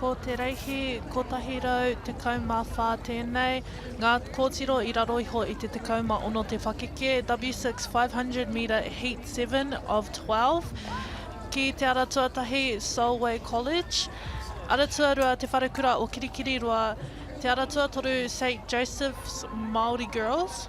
Ko te reihi 114 tēnei, ngā kōtiro i raro iho i te 16 te pakeke, W6 500 metre heat 7 of 12. Ki te ara tuatahi, Solway College. Ara tuarua, Te Wharekura o Kirikiriroa. Te ara tuatoru, St Joseph's Māori Girls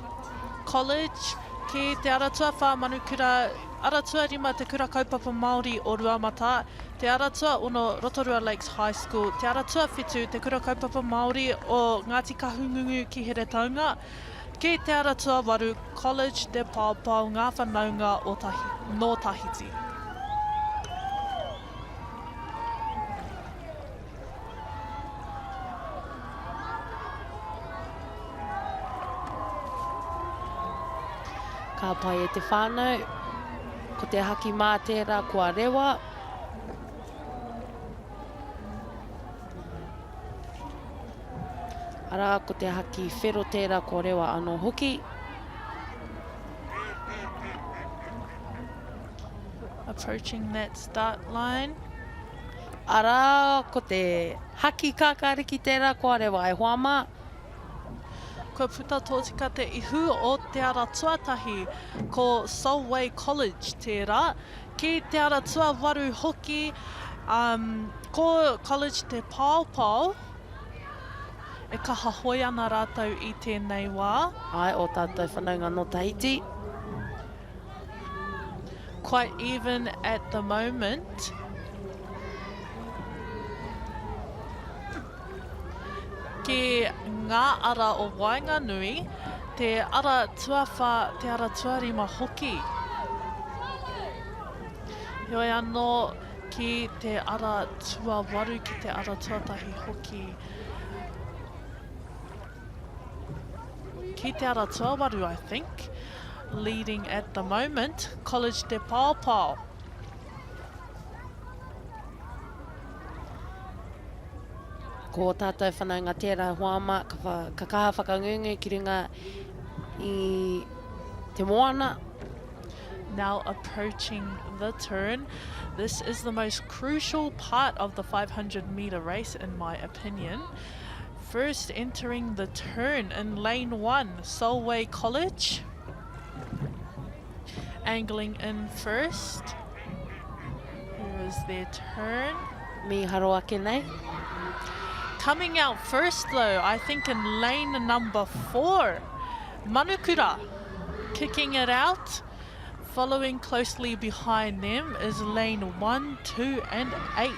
College. Ki te ara tuawhā, Manukura. Ara tuarima, Te Kura Kaupapa Māori o Ruamatā. Te Ara Tuaono, Rotorua Lakes High School, Te Ara Tuawhitu, Te Kura Kaupapa Māori o Ngāti Kahungungu ki Heretaunga, ki Te Ara Tuawaru, College de Paopao, Ngā Whanaunga o Tahi, nō Tahiti. Ka pai e te whānau. Ko te haki mā tērā kua rewa. Arā, ko te haki whero tērā kua rewa anō hoki. Approaching that start line. Arā, ko te haki kākāriki tērā kua rewa e hoa mā. Kua puta tōtika te ihu o te ara tuatahi, ko Solway College tērā. Ki te ara tuawaru hoki, um, ko College Te Paopao, e kaha hoe ana rātou i tēnei wā. Āe, ō tātou whanaunga nō Tahiti. Quite even at the moment. Ki ngā ara o waenganui, te ara tuawhā, te ara tuarima hoki. Heoi anō, ki te ara tuawaru, ki te ara tuatahi hoki. Ki te ara tuawaru, I think, leading at the moment, College Te Paopao. Ko ō tātou whanaunga tērā hoa mā, ka, ka kaha whakangungu ki runga i te moana. Now approaching the turn. This is the most crucial part of the 500 metre race in my opinion. First entering the turn in lane one, Solway College. Angling in first. Here is their turn. Mīharo ake nei. Coming out first though, I think in lane number four, Manukura kicking it out. Following closely behind them is lane 1, 2 and 8.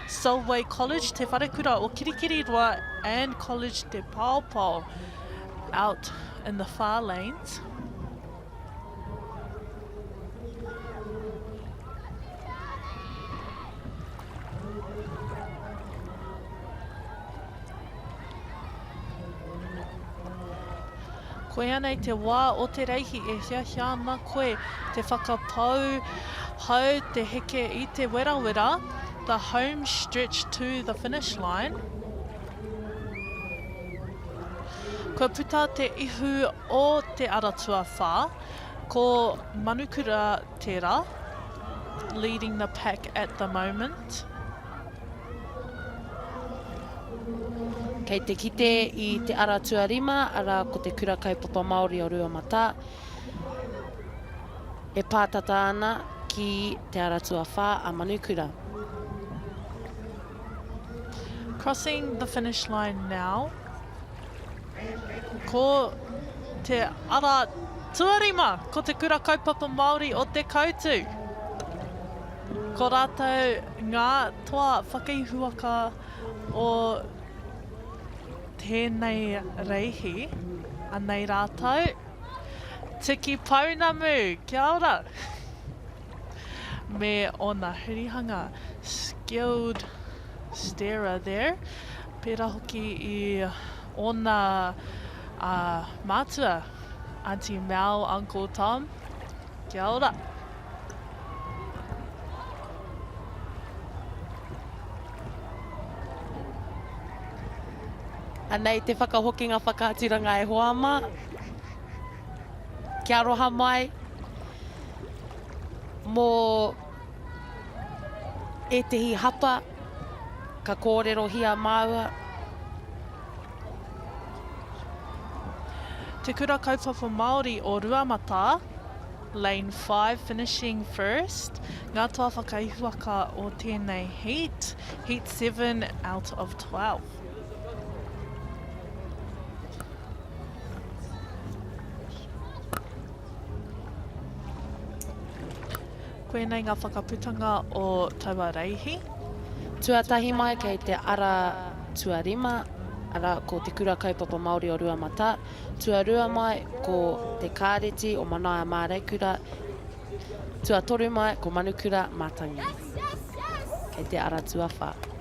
Solway College, Te Wharekura o Kirikiriroa and College Te Paopao out in the far lanes. Koianei te wā o te reihi e hiahia ana koe te whakapau hau te heke i te werawera, the home stretch to the finish line. Kua puta te ihu o te ara tuawhā, ko Manukura tērā, leading the pack at the moment. Kei te kite i te ara tuarima, arā, ko te Kura Kaupapa Māori o Ruamatā, e pātata ana ki te ara tuawhā a Manukura. Crossing the finish line now. Ko te ara tuarima, ko te Kura Kaupapa Māori o Te Koutu. Ko rātou ngā toa whakaihuwaka o tēnei reihi. Anei rātou. Tiki pounamu, kia ora! Me ōna hurihanga. Skilled steerer there. Pērā hoki i ōna mātua, Aunty Mel, Uncle Tom. Kia ora! Anei te whakahokinga whakaaturanga e hoa ma. Kia aroha mai mō ētehi hapa. Ka kōrerohia māua. Te Kura Kaupapa Māori o Ruamatā, Lane 5 finishing first, ngā toa whakaihuwaka o tēnei heat, heat 7 out of 12. Koinei ngā whakaputanga o taua reihi. Tuatahi mai kei te ara tuarima, arā, ko Te Kura Kaupapa Māori o Ruamatā. Tuarua mai ko Te Kāreti o Manaia Māreikura. Tuatoru mai ko Manukura Matangi. Kei te ara tuawhā.